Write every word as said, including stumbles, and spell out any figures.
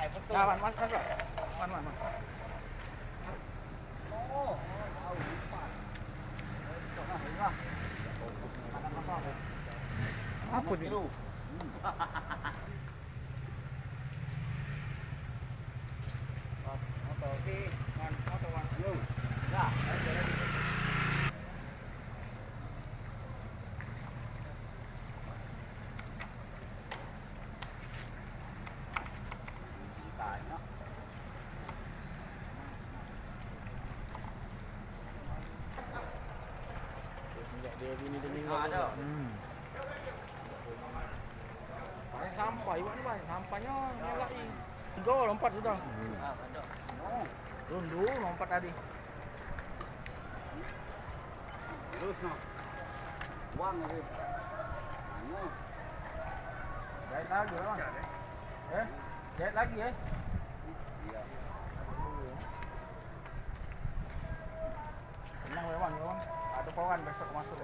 Nah, man, man, man, man. Man, man, man. Apa ni? Banyak sampah, iwak ni banyak sampahnyo, nyalai. Tigo lompat sudah. Rundu lompat tadi. Terus no. Buang lagi. Anu. Jahit lagi, Bang. Eh? Jahit lagi, eh? Iya. Tenang, Bang, Bang. Ada kawan besok masuk.